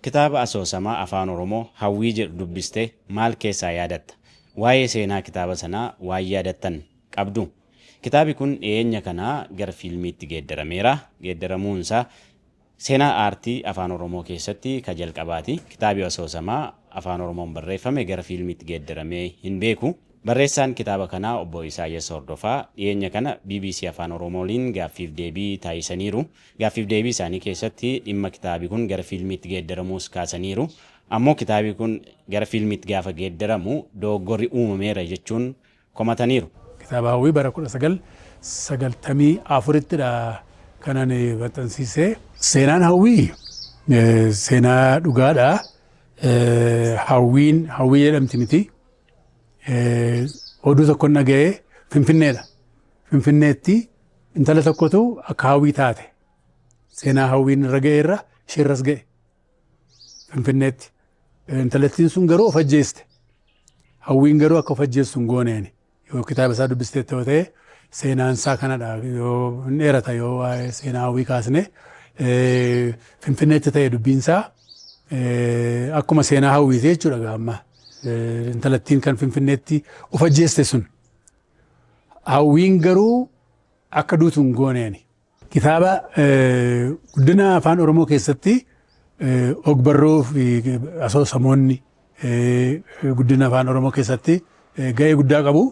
Kitaaba asoosamaa Afaan Oromoo Hawwii jedhu dubbistee maal keessaa yaadatta? Waa'ee seenaa kitaaba sanaa waan yaadattan qabduu? Kitaabi kun dhiyeenya kana gara fiilmiitti geeddarameera. Geeddaramuunsaa seenaa aartii Afaan Oromoo keessatti ka jalqabaati. Kitaabi asoosamaa Afaan Oromoon barreeffame gara fiilmiitti geeddaramee hin beeku. Barreessaan kitaaba kanaa Obbo Isaayyas Hordofaa dhiyeenya kana BBC Afaan Oromoo waliin gaaffiif deebii taasisaniiru. Gaaffiif deebii isaanii keessatti dhimma kitaabi kun gara fiilmiitti geeddaramuus kaasaniiru. Ammoo kitaabi kun gara fiilmiitti gaafa geeddaramu dogoggorri uumameera jechuun komataniiru. Kitaaba Hawwii bara 1994ttidha kanan maxxansiisee. Seenaan Hawwii seenaa dhugaadha. Hawwiin Hawwii jedhamti miti. Oduu tokkon dhaga'ee, Finfinneedha. Finfinneetti intala tokkotu akka Hawwii taate. Seenaa Hawwiin irra ga'e irra isheerras ga'e. Finfinneetti. Intalattiin sun garuu of ajjeeste. Hawwiin garuu akka of ajjeessu hin gooneeni. Yoo kitaaba isaa dubbistee ta'e, seenaan isaa kanadha. Yoo hin dheerata yoo waa'ee seenaa Hawwii kaasne. Finfinneetti ta'e dubbiin isaa, akkuma seenaa Hawwiiti jechuudha gaamma. Intalattiin kan Finfinneetti of ajjeeste sun. Hawwiin garuu akka duutu hin gooneeni. Kitaaba guddina Afaan Oromoo keessatti ogbarruu fi asoosamoonni guddina Afaan Oromoo keessatti ga'ee guddaa qabu.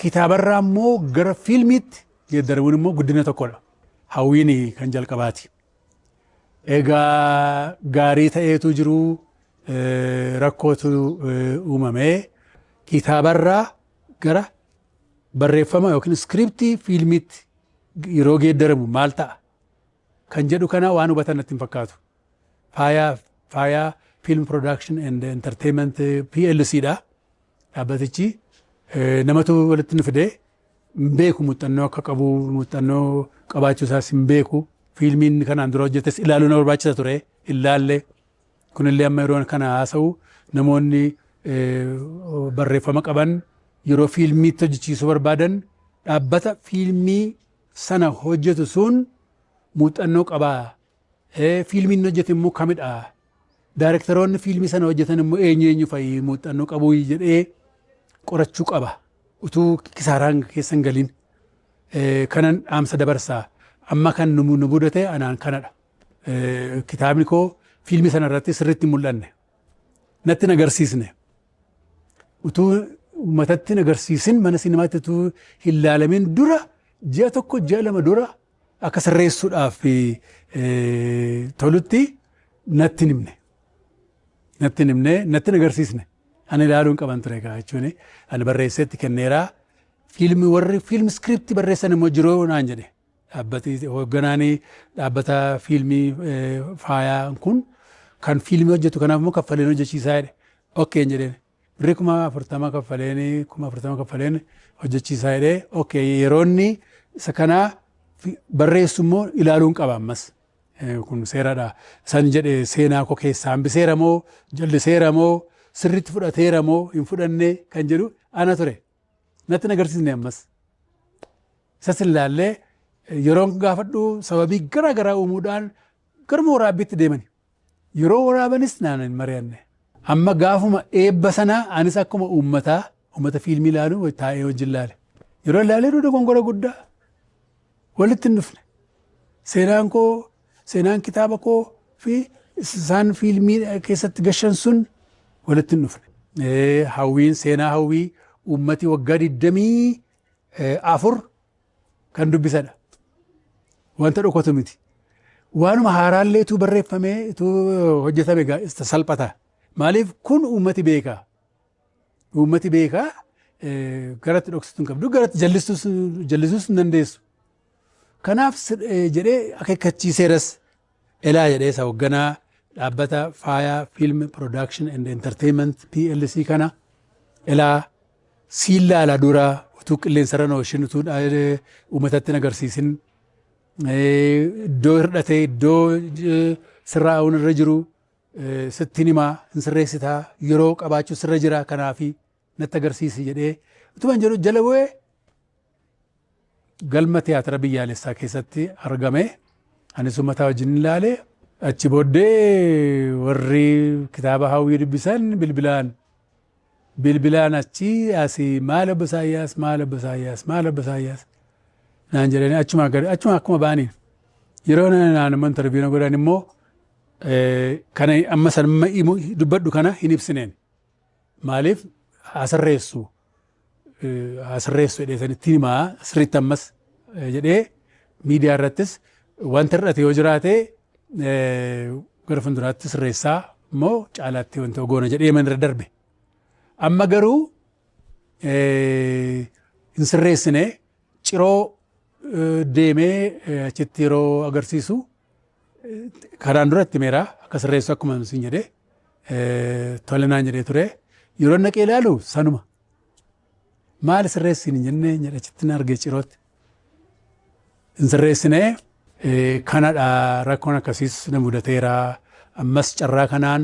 Kitaabarraa immoo gara fiilmiitti geeddaramuun immoo guddina tokkodha. Hawwiin kan jalqabaati. Egaa gaarii ta'eetu jiru, rakkootu uumamee kitaabarraa gara barreeffama yookiin iskiriptii fiilmiitti yeroo geeddaramu maal ta'a kan jedhu kana waan hubatan natti hin fakkaatu. Faayaa Film Production and Entertainment PLC dha. Dhaabbatichi namatu walitti nu fidee, hin beeku muuxannoo akka qabu, muuxannoo qabaachuu isaas hin beeku. Fiilmiin kanaan dura hojjetes ilaaluu na barbaachisa ture, ilaalle. Kunillee amma yeroo kana haasa'u, namoonni barreeffama qaban yeroo fiilmiitti hojjechiisuu barbaadan, dhaabbata fiilmii sana hojjetu sun muuxannoo qabaa. Fiilmiin hojjetu immoo kamidha? Daayirektaroonni fiilmii sana hojjetan immoo eenyu eenyu fa'i, muuxannoo qabuu jedhee qorachuu qaba. Utuu kisaaraan keessa hin galin. Kanan dhaamsa dabarsaa. Amma kan nu mudate anaan kanadha. Kitaabni koo fiilmii sana irratti sirriitti hin mul'anne. Natti hin agarsiisne. Utuu uummatatti hin agarsiisin, mana siinimaatti utuu hin laalamin dura, ji'a 1, ji'a 2 dura akka sirreessuudhaaf tolutti natti hin himne. Natti hin himne, natti hin agarsiisne. Ani ilaaluu hin qaban ture egaa jechuun, ani barreesseetti kenneeraa. Fiilmii warri fiilmi iskiriptii barreessan immoo jiru naan jedhe. Dhaabbati hoogganaan dhaabbata fiilmii Faayaa kun kan fiilmii hojjetu kanaaf immoo kaffaleen hojjechiisaa jedhe. Okay jedheen. Birrii 40,000 kaffaleen, 40,000 kaffaleen hojjechiisaa jedhee. Okay, yeroo inni isa kanaa barreessu immoo ilaaluun qaba ammas. Kun seeradha. San jedhe, seenaa koo keessaa hambiseera moo, jalliseera moo, sirriitti fudhateera moo hin fudhanne kan jedhu ana ture. Natti hin agarsiisne ammas. Isas ilaallee, yeroon gaafadhu sababii garaa garaa uumuudhaan garuma waraabbiitti deemani. Yeroo waraabanis naan hin mari'anne. Amma gaafuma eebba sanaa anis akkuma uummataa, uummata fiilmii ilaalu taa'ee wajjin ilaale. Yeroo ilaalee dogongora guddaa walitti hin dhufne. Seenaan koo, seenaan kitaaba koo fi isaan fiilmii keessatti gashan sun walitti hin dhufne. Hawwiin, seenaa Hawwii uummati waggaa 24 kan dubbisadha. Wanta dhokatu miti. Waanuma haaraallee utuu barreeffamee utuu hojjetame salphata. Maaliif, kun uummati beekaa. Uummati beekaa, garatti dhoksituu hin qabdu, garatti jallisuus hin dandeessu. Kanaaf jedhee akeekkachiiseeras, elaa jedhee isa hoogganaa dhaabbata Faayaa Film Production and Entertainment PLC kana, elaa siin laala, dura utuu qilleensarra ooshin, utuu uummatatti hin agarsiisin, iddoo hir'ate, iddoo sirraa'uun irra jiru sittin himaa, hin sirreessitaa, yeroo qabaachuu sirra jira, kanaafi natti agarsiisi jedhee utuman jedhu, jala bu'ee galma tiyaatira biyyaalessaa keessatti argame. Anis uummata wajjin ilaale. Achi booddee warri kitaaba Hawwii dubbisan bilbilaan achi asii, "Maal obbo Isaayyaas, maal obbo Isaayyaas, maal obbo Isaayyaas?" naan jedhanii, achuma achuma akkuma ba'aniin yeroo naan immoo interview godhan immoo kana amma sanuma dubbadhu kana hin ibsineen. Maaliif hasirreessu jedhee sanitti himaa, sirriitti ammas jedhee miidiyaa irrattis wanta hir'ate yoo jiraate gara fuulduraatti sirreessaa immoo caalaatti wanta goona jedhee man irra darbe. Amma garuu hin sirreessine. Ciroo deemee achitti yeroo agarsiisu karaan dura itti meeraa akka sirreessu akkuma sin jedhee tole naan jedhee ture. Yeroo naqee ilaalu sanuma. "Maal sirreessin hin jennee?" jedhe, achitti na argee cirootti. Hin sirreessinee kanadha, rakkoon akkasiis na mudateera. Ammas carraa kanaan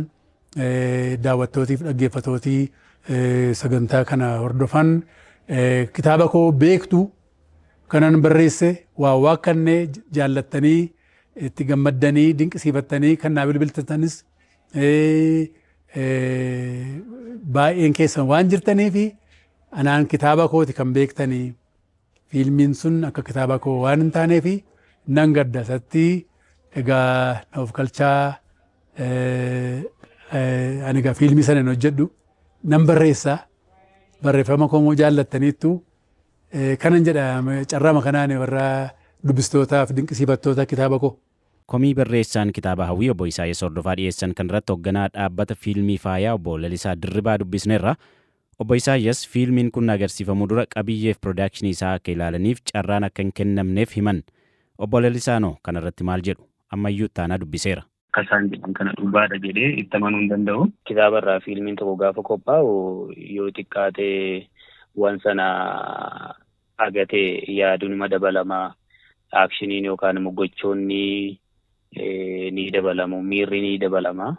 daawwattootiif dhaggeeffatootii sagantaa kana hordofan, kitaaba koo beektu kanan barreesse waa waakkannee jaallattanii itti gammaddanii dinqisiifattanii kan naa bilbiltanis baay'een keessan waan jirtanii fi anaan kitaaba kooti kan beektanii, fiilmiin sun akka kitaaba koo waan hin taanee fi nan gadda isatti. Egaa na of galchaa. Ani egaa fiilmii sana hin hojjedhu, nan barreessa. Barreeffama koo immoo jaallattaniittu kanan jedha carraama kanaan warra dubbistootaaf dinqisiifattoota kitaaba koo. Komii barreessaan kitaaba Hawwii obbo Isaayyaas Hordofaa dhiyeessan kanarratti hoogganaa dhaabbata fiilmii Faayaa obbo Lalisaa Dirribaa dubbisneerra. Obbo Isaayyaas fiilmiin kun agarsiifamuu dura qabiyyeef piroodakshinii isaa akka ilaalaniif carraan akka hin kennamneef himan. Obbo Lalisaanoo kanarratti maal jedhu? Ammayyuu Ittaanaa dubbiseera. Akka isaan jedhan kana dhugaadha jedhee itti amanuu hin danda'u. Kitaaba irraa fiilmiin tokko gaafa qophaa'u yoo xiqqaate waan sana agatee yaaduun dabalama. Actioniin yookaan immoo gochoonni ni dabalamu, miirri ni dabalama.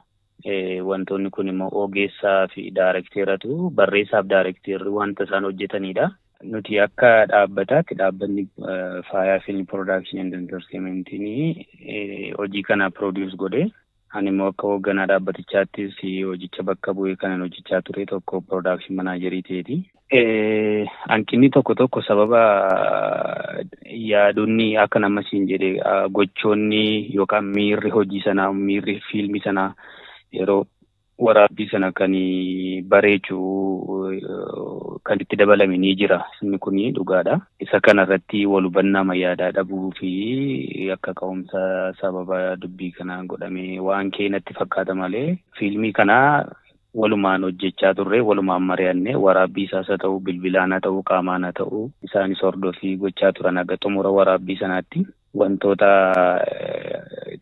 Wantoonni kun immoo ogeessaa fi daarekteeratu, barreessaaf daarekteerri wanta isaan hojjetanidha. Nuti akka dhaabbataatti, dhaabbanni Faayaa Film Production and Entertainmentiin hojii kana produce godhe. Ani immoo akka hoogganaa dhaabbatichaattis hojicha bakka bu'ee kanan hojjechaa ture tokko production managerii ta'eeti. Hanqinni tokko tokko sababa yaadonni akka nama siin jedhe gochoonni yookaan miirri hojii sanaa, miirri fiilmii sanaa yeroo waraabbii sana kan bareechu kan itti dabalame ni jira. Inni kun dhugaadha. Isa kana irratti wal hubannaa yaadaa dhabuu fi akka ka'umsa sababa dubbii kana godhamee waan keenatti fakkaata malee, fiilmii kana walumaan hojjechaa turre, walumaan mari'anne. Waraabbii isaas haa ta'u, bilbilaan haa ta'u, qaamaan haa ta'u, isaanis hordofii gochaa turan haga xumura waraabbii sanaatti. Wantoota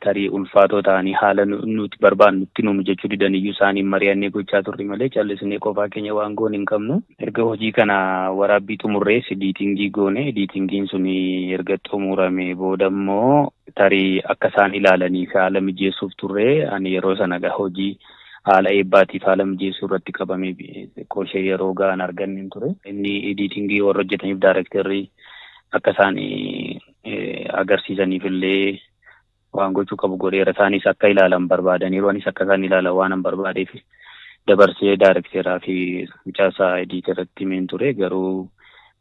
tarii ulfaatoo ta'anii haala nuti barbaannutti nu mijachuu didaniyyuu isaaniin mari'annee gochaa turre malee callisnee qofaa keenya waan goone hin qabnu. Erga hojii kana waraabbii xumurrees editingii goone. Editingiin sun erga xumurame booda immoo tarii akka isaan ilaalaniif haala mijeessuuf turre. Ani yeroo sana hojii haala eebbaatiif haala mijeessuu irratti qabamee qoshee yeroo ga'an arganne ture. Inni editingii warra hojjetaniif daarektarri akka isaan agarsiisaniif illee waan gochuu qabu godheera. Isaanis akka ilaalan barbaadaniiru. Anis akka isaan ilaalan waan an barbaadeef dabarsee daarekteeraa fi mucaasaa editeratti himeen ture. Garuu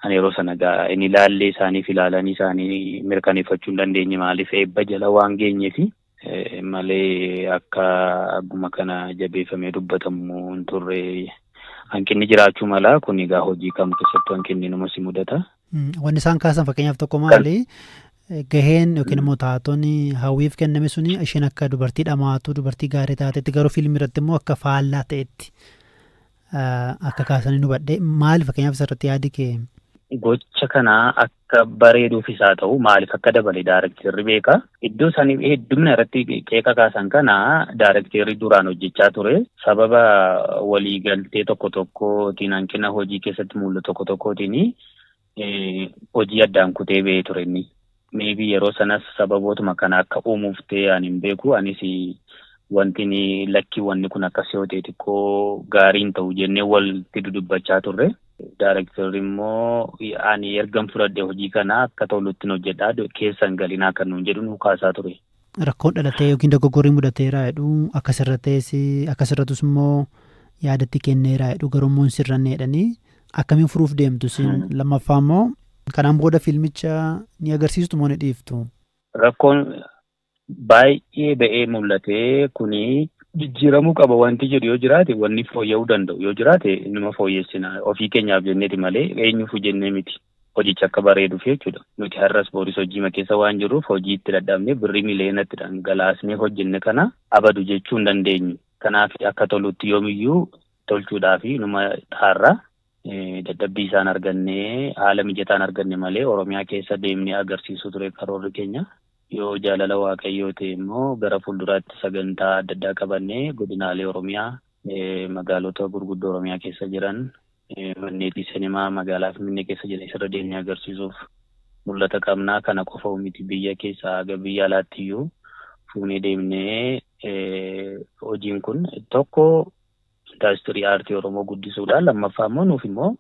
ani yeroo sana gaa inni ilaallee isaaniif ilaalanii isaanii mirkaneeffachuu hin dandeenye, maaliif eebba jala waan geenyeefi malee akka agguma kana jabeeffamee dubbatamu hin turre. Hanqinni jiraachuu mala, kun egaa hojii kam keessattuu hanqinni numa si mudata. Wanni isaan kaasan fakkeenyaaf tokko maali? Gaheen yookiin immoo taatonni Hawwiif kenname suni isheen akka dubartii dhamaatu, dubartii gaarii taatetti, garuu fiilmii irratti immoo akka faallaa ta'etti akka kaasanii hubadhe. Maali fakkeenyaaf isarratti yaadi kee? Gocha kana akka bareeduufis haa ta'u, maaliif akka dabale daarekteerri beeka. Iddoo isaanii heddumina irratti qeeqa kaasan kana daarekteerri duraan hojjechaa ture. Sababa waliigaltee tokko tokkootiin, hanqina hojii keessatti mul'atu tokko tokkootiin hojii addaan kutee ba'ee ture inni. Maybe yeroo sanas sababootuma kana akka uumuuf ta'e ani hin beeku. Anis wanti lakkii wanni kun akkas yoo ta'e xiqqoo gaarii hin ta'u jennee walitti dudubbachaa turre. Daarektarri immoo ani ergan fudhadhe hojii kana akka tolutti hojjedhaa, keessan galinaa kan nuun jedhu nu kaasaa ture. Rakkoon dhalatee yookiin dogoggorri mudateera jedhu akkasirra ta'es akkasirratus immoo yaadatti kenneera jedhu, garuu immoo hin sirranne jedhanii, akkamiin furuuf deemtu isin? Lammaffaa immoo kanaan booda fiilmicha ni agarsiistu moo ni dhiiftu? Rakkoon baay'ee ba'ee mul'atee kuni jijjiiramuu qaba wanti jedhu yoo jiraate, wanni fooyya'uu danda'u yoo jiraate, numa fooyyessina ofii keenyaaf jenneeti malee eenyuuf jennee miti. Hojichi akka bareeduuf jechuudha. Nuti har'as booris hojiima keessa waan jirruuf hojii itti dadhabnee birrii miliyoonatti dhangalaasnee hojjenne kana abadu jechuu hin dandeenyu. Kanaaf akka tolutti yoomiyyuu tolchuudhaaf numa xaarra. Dadhabbii isaan argannee, haala mijataan arganne malee Oromiyaa keessa deemnee agarsiisuu ture karoorri keenya. Yoo jaalala Waaqayyoo ta'e immoo gara fuulduraatti sagantaa adda addaa qabannee godinaalee Oromiyaa, magaalota gurguddoo Oromiyaa keessa jiran, manneetii sinimaa magaalaa Finfinnee keessa jiran isarra deemnee agarsiisuuf mul'ata qabnaa. Kana qofa miti, biyya keessaa haga biyya alaatti iyyuu fuunee deemnee, hojiin kun tokko indaastirii aartii Oromoo guddisuudha. Lammaffaa immoo nuuf immoo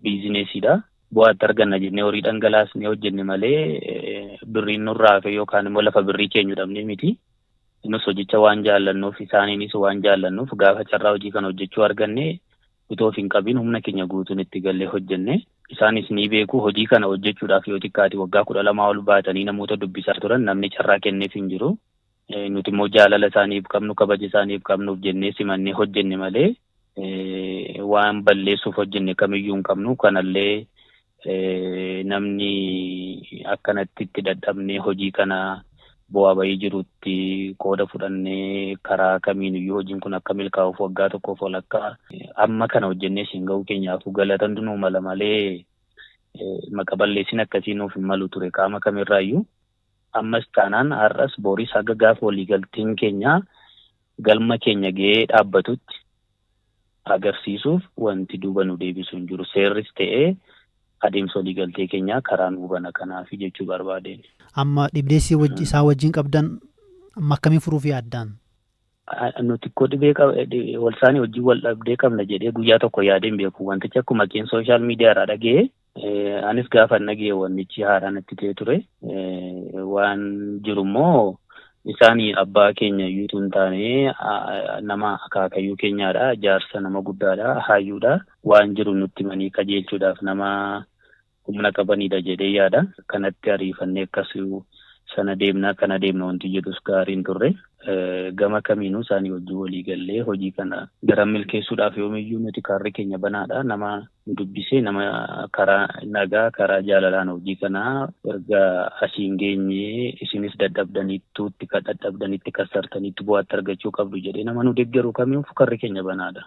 biizinesiidha. Bu'aatti arganna jennee horii dhangalaasnee hojjenne malee birriin nurraa hafe yookaan immoo lafa birrii keenyu dhabnee miti. Nus hojicha waan jaallannuuf, isaaniinis waan jaallannuuf, gaafa carraa hojii kana hojjechuu arganne utoo of hin qabin humna keenya guutuun itti gallee hojjenne. Isaanis ni beeku, hojii kana hojjechuudhaaf yoo xiqqaate waggaa 12 ol baatanii namoota dubbisaa turan, namni carraa kenneef hin jiru. Nuti immoo jaalala isaaniif qabnu, kabaja isaaniif qabnuuf jennee simannee hojjenne malee waan balleessuuf hojjenne kamiyyuu hin qabnu. Kanallee namni akkanatti itti dadhabnee hojii kana bu'aa bahii jirutti qooda fudhannee karaa kamiiniyyuu hojiin kun akka milkaa'uuf waggaa tokkoof walakkaa amma kana hojjennee siin ga'uu keenyaaf galatan nuu mala malee maqa balleessin akkasii nuuf hin malu ture qaama kamirraayyuu. Ammas taanaan har'as boris haga gaafa waliigalteen keenya galma keenya ga'ee dhaabbatutti agarsiisuuf wanti duuba nu deebisu hin jiru. Seerris ta'ee adeemsa waliigaltee keenyaa karaa nu hubana kanaaf jechuu barbaadeen. Amma dhibdeessii isaa wajjin qabdan amma akkamiin furuuf yaaddaan? Nuti koo dhibee wal isaanii wajjin wal dhabdee qabna jedhee guyyaa tokko yaadeen beeku. Wantichi akkuma keen social media irraa dhaga'ee, anis gaafa dhaga'e wannichi haaraan natti ta'e ture. Waan jiru immoo isaanii abbaa keenya iyyuu hin taane, nama akaakayyuu keenyaadha. Jaarsa nama guddaadha. Hayyuudha. Waan jiru nutti himanii qajeelchuudhaaf nama humna qabanidha jedhee yaada. Kanatti ariifannee akkas sana deemnaa kana deemna wanti jedhus gaarii hin turre. Gama kamiinuu isaanii wajjin walii gallee hojii kana gara milkeessuudhaaf yoomiyyuu nuti karri keenya banaadha. Nama dubbisee, nama karaa nagaa, karaa jaalalaan hojii kana erga asiin geenyee isinis dadhabdaniittu, itti dadhabdanitti kassartaniitti bu'aatti argachuu qabdu jedhee nama nu deeggaru kamiif karri keenya banaadha.